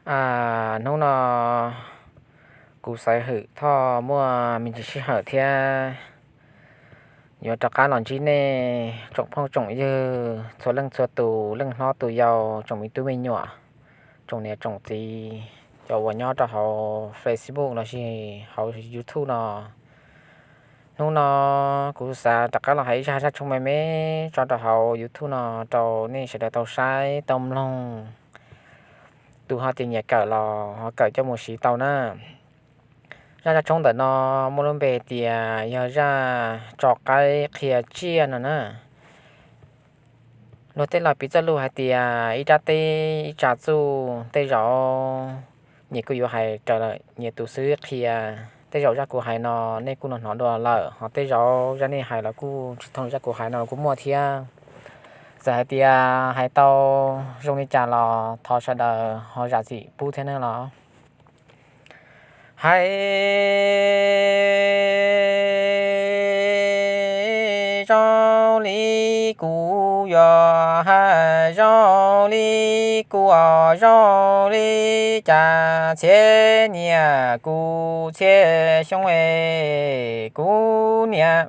A, hnub no kuv xav hwm thoj muaj me ntsis sij hawm thiab yuav rov qab los ntsib nej tsoom phooj tsoom ywg txhua leej txhua tus, leej hlob tus yau, tsoom me tub me nyuam, tsoom niam tsoom txiv, cov uas nyob rau hauv Facebook lossis hauv YouTube no. Hnub no kuv xav rov qab los hais ib zaj zaj tshoob me me tso rau hauv YouTube no rau nej sawv daws tau saib tau mloog. Tus ho tias nyiam kawm los ho kawm coj mus siv tau na. Zaj zaj tshoob ntawm no muaj lub npe tias yog zaj tso qaib qhia tsiaj no na. Luag tej laus piv txoj lus hais tias ib rab teb ib tsa txuj, tej zaum nyias kuj yuav hais raws lawm nyias tus xwb qhia. Tej zaum zaj kuv hais no nej kuj hnov hnov dua lawm, ho tej zaum zaj nej hais los kuj tsis thooj zaj kuv hais no los kuj muaj thiab. Txawm hais tias hais tau zoo li cas los thov sawv daws ho zam txim pub thiab nawb los. Hais zoo li kuv yuav hais zoo li kuv, zoo li cas txhiab niam kuv txhiab xyoo es kuv niam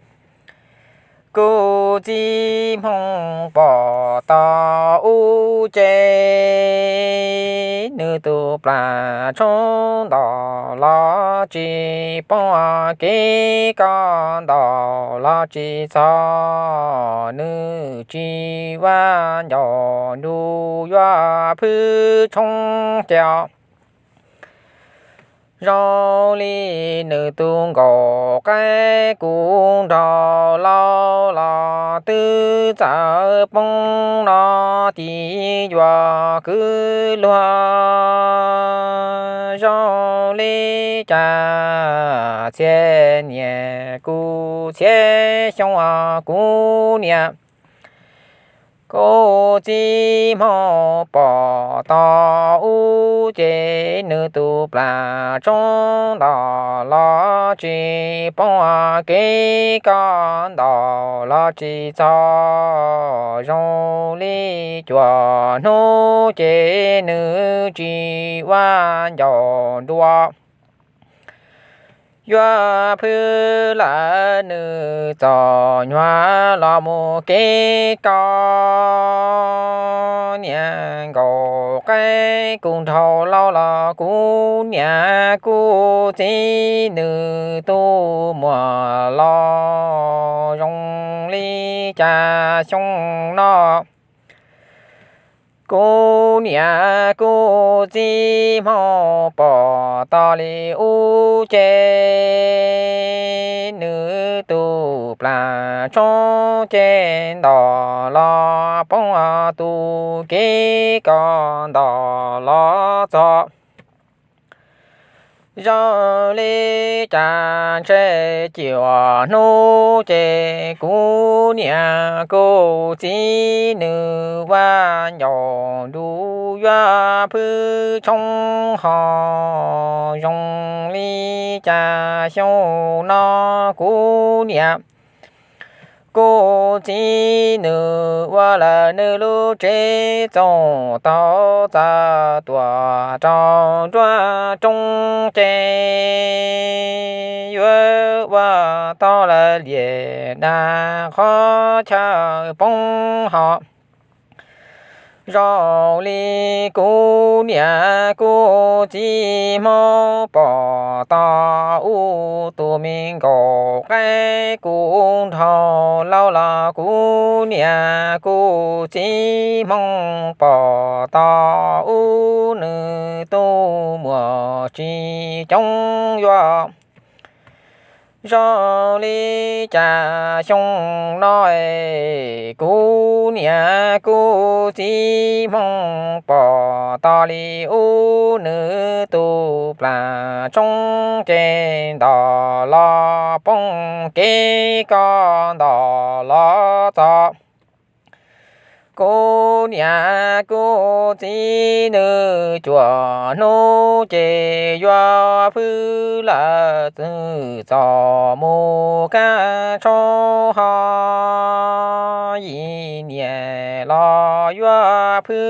kuv txiv Hmoob pom tau ub ces nws tus plas tshoob ntau los tsis poob, kev koj ntau los tsis txog, nws tsis vaj ncaus nruab yuav phwj tshoob ces zoo li nws tus nkaus qaib kuv nraug laus los twb txawm poob no, tim yuav kwv luag zoo li cas txhiab niam kuv txhiab xyoo, kuv niam kuv txiv Hmoob pom tau ub ces nws tus plas tshoob ntau los tsis poob, kev koj ntau los tsis txog, zoo li cuaj hnub ces nws tsis vaj ncaus nruab yuav phwj lawm, nws txom nyuag los mus kev koj niam nkaus qaib kuv nraug laus los kuv niam kuv txiv nws tus muam los zoo li cas xyoo no kuv niam kuv txiv Hmoob pom tau li ub ces nws tus plas tshoob ces ntau los poob, tus kev koj ntau los txog, zoo li cas ntshe cuaj hnub ces kuv niam kuv txiv nws vaj ncaus nruab yuav phwj tshoob ho zoo li cas xyoo no kuv niam kuv txiv nws ua lawm nws lub tsev txoos tau txav tuam rau nruab roob ces yuav ua tau lawm liam dab qhov chaw poob ho zoo li kuv niam kuv txiv Hmoob pom tau ub, tus me nkaus qaib kuv nraug laus los kuv niam kuv txiv Hmoob pom tau ub, nws tus muam tsis coob yuav zoo li cas xyoo no es kuv niam kuv txiv Hmoob pom tau li ub, nws tus plas tshoob ces ntau los poob, kev koj ntau los txog, Kuv niam kuv txiv nws cuaj hnub ces yuav pw lawm, txawm txom mus kab tshoob ho, yim niam los yuav pw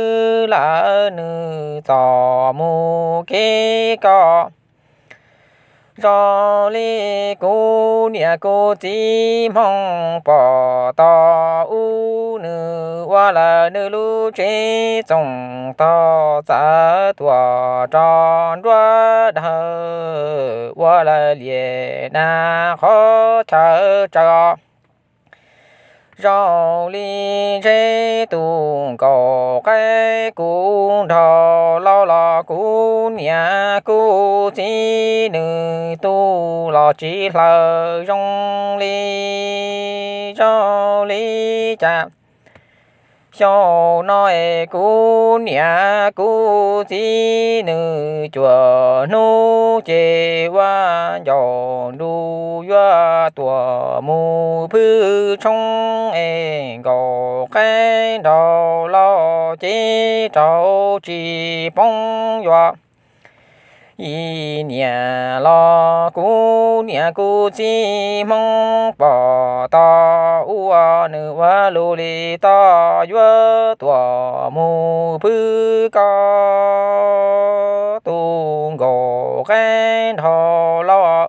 lawm, nws txom mus kev koj. Zoo li kuv niam kuv txiv Hmoob pom tau ub, nws ua lawm nws lub tsev txoos tog, txawm tuaj rau nruab dawb, ua lawm liam na qhov chaw tsaws. Zoo li ntsheb tus nkaus qaib, kuv nrog laus los kuv niam kuv txiv nws tu los tsis hlaws. Zoo li, zoo li cas xyoo no es kuv niam kuv txiv nws cuaj hnub ces ua ncaus ntuj yuav tuaj mus pw tshoob es nkaus qaib nrog laus ces rau tsis poob yuav. Yim niam los kuv niam kuv txiv Hmoob pom tau ub, nws ua lus li tod yuav tuaj mus pw koj tus nkaus qaib nrog laus.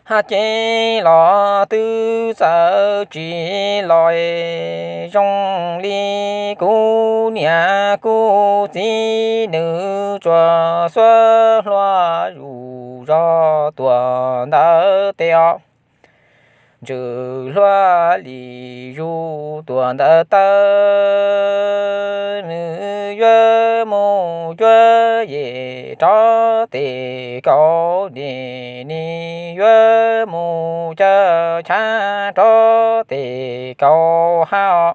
Haj ces los twb txawm tsis los, zoo li kuv niam kuv txiv nws tsuas xuab hlua zuj zog tuaj ntawm tes os. Ntsws hlua li zuj tuaj ntawm taw, nws yuav mus cuab yem rov tes kaum, nim nws yuav mus caw chav rov tes kaum hab os.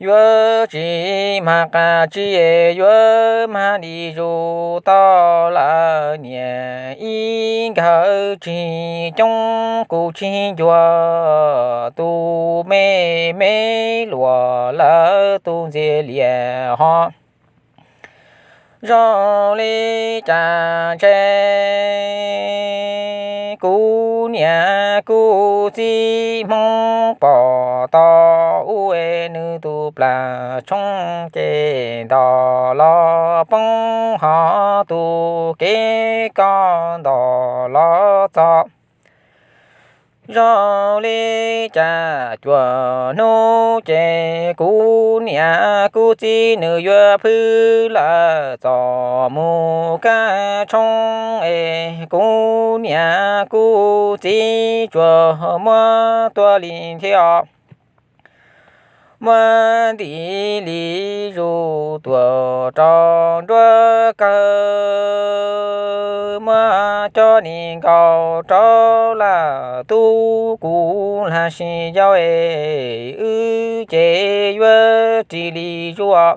Yuav tsis mag qab tsi, yuav mag li zuj tau lawm, niam ib nkawd tsis coob kuv tsis ncuag, tus me me luaj lawm tus ntxiag liam ho. Zoo li cas ntshe kuv niam kuv txiv Hmoob pom tau ub, nws tus plag tshoob ces ntog los poob ho, tus kev koj ntog los txog. Zoo li cas cuaj hnub ces kuv niam kuv txiv nws yuav pw lawm, txom mus kab tshoob es kuv niam kuv txiv tsuas muab tua li thiab os. Muab ntim li zuj tuaj rau nruab kawg, muab cov nis nkaus rau laj tub, kuv lag sis yau es wb ces yuav ris li zuj,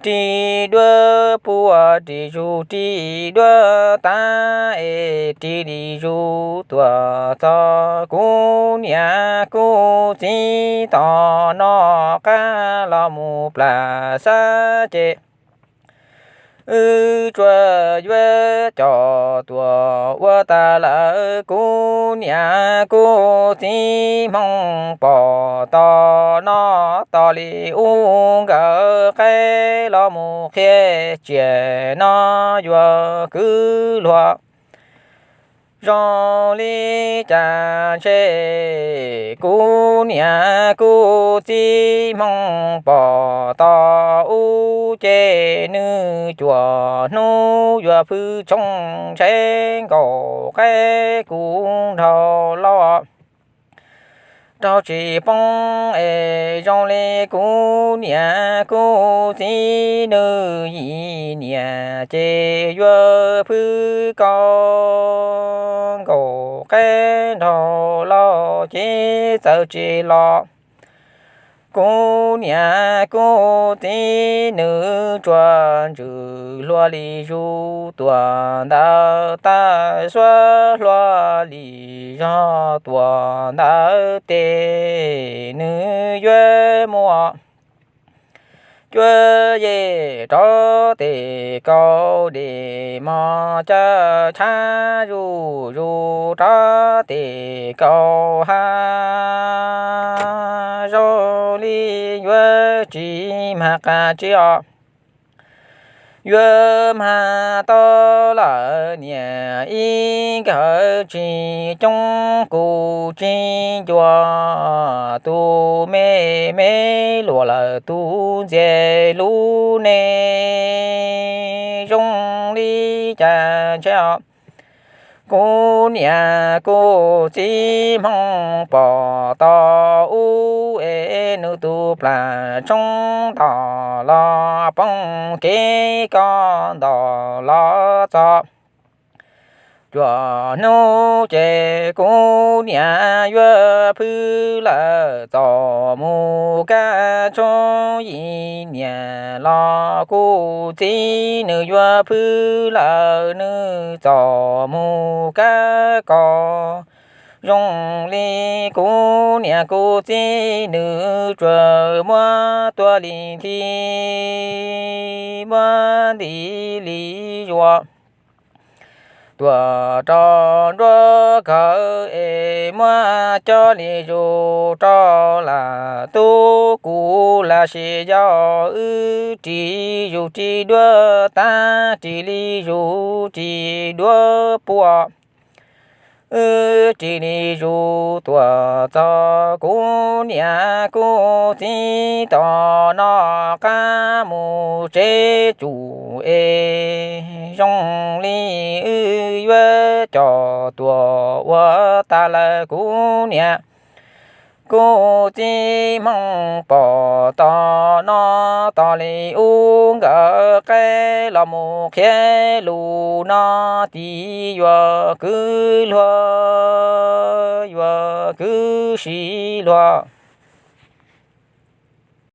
ris duab puag ris zuj ris duab tav es ris li zuj tuaj txog kuv niam kuv txiv tom noj qab los mus plas xab ces wb tsuas yuav coj tuaj ua tas lawm. Kuv niam kuv txiv Hmoob pom tom noj tos li ub, nkawd qaib los mus qhia tsiaj no yuav kwv luag. Zoo li cas ntshe kuv niam kuv txiv Hmoob pom tom ub ces nws cuaj hnub yuav pw tshoob ntshe nkaus qaib kuv nrog laus rau tsis poob es zoo li kuv niam kuv txiv nws yim niam ces yuav pw koj nkaus qaib nrog laus ces txawm tsis los. Kuv niam kuv txiv nws tsuas ntsws hlua li zus tuam ntawd, tawg suab hlua li zog tuam ntawd tes nws yuav muaj cuab yej rov tes kaus, dej mog caj tshab zuj zus rov tes kaus ha. Zoo li yuav tsis mag qas tsi os, yuav mag tau lawm niam ib nkawd tsis coob kuv tsis ncua, tus me me luam lawm tus ntxias lub neej zoo li cas ntshe os. Kuv niam kuv txiv Hmoob pom tau ub es nws tus plam tshoob nto los poob kev ko nto los txog cuaj hnub ces kuv niam yuav phwj lawm txom mus kab tshoob yim niam los kuv txiv nws yuav phwj lawm nws txom mus kab ko. Zoo li kuv niam kuv txiv nws tsuas muab tua li nthi, muab nti li zuas, tuam rau nruab kawg es muab coj li zus rau lam tub kuv lam sis yog wb ris zus ris duab tab ris li zus ris duab puag. Wb ris li zus tuam txog kuv niam kuv txiv tom no qab mus tsev tsum es zoo li wb yuav coj tuam ua tas lawm kuv niam kuv txiv Hmoob pom tom no tos li ub nkawd qab los mus qhia lus no tid yuav kwv luag yuav kwv siv luag.